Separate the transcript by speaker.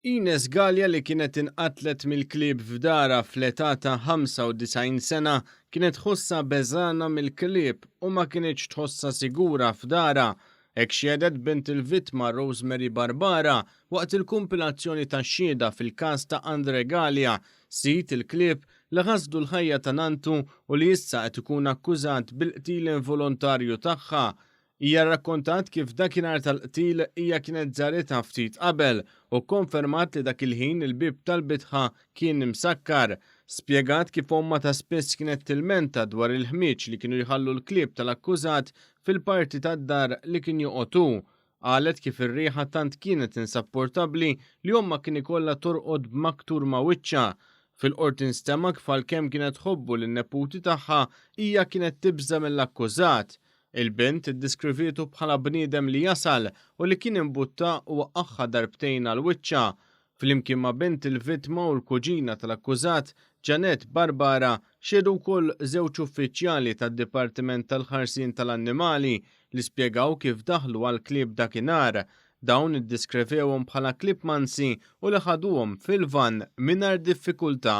Speaker 1: Ines Galea li kienet inqatlet mill-klieb f'darha fl-età ta' 95 sena kienet tħossha beżgħana mill-klieb u ma kinitx tħossha sigura f'darha. Hekk xehdet bint il-vittma Rosemary Barbara waqt il-kumpilazzjoni tax-xhieda fil-każ ta' Andre Galea, sid il-klieb li ħasdu l-ħajja ta' nanntu u li issa qed ikun akkużat bil-qtil involontarju tagħha. Hija rrakkontat kif dakinhar tal-qtil hija kienet żaritha ftit qabel u kkonfermat li dak il-ħin il-bieb tal-bitħa kien imsakkar. Spjegat kif ommha ta' spiss kienet tilmenta dwar il-ħmieġ li kienu jħallu l-klieb tal-akkużat fil-parti tad-dar li kien joqgħod hu. Qalet kif ir-riħa tant kienet insapportabbli li ommha kien ikollha torqod b'maktur ma' wiċċha. Fil-Qorti nstema' kif għalkemm kienet tħobbu lin-neputi tagħha hija kienet tibża' mill-akkużat. Il-bint iddiskrivietu bħala bniedem li jasal u li kien imbutta u waqqagħha darbtejn għal wiċċha. Flimkien ma' bint il-vittma u l-kuġina tal-akkużat, Jeanette Barbara, xehdu wkoll żewġ uffiċjali tad-Dipartiment tal-Ħarsien tal-Annimali li spjegaw kif daħlu għall-klieb dakinhar. Dawn iddiskrevewhom bħala klieb mansi u li ħaduhom fil-vann mingħajr diffikultà.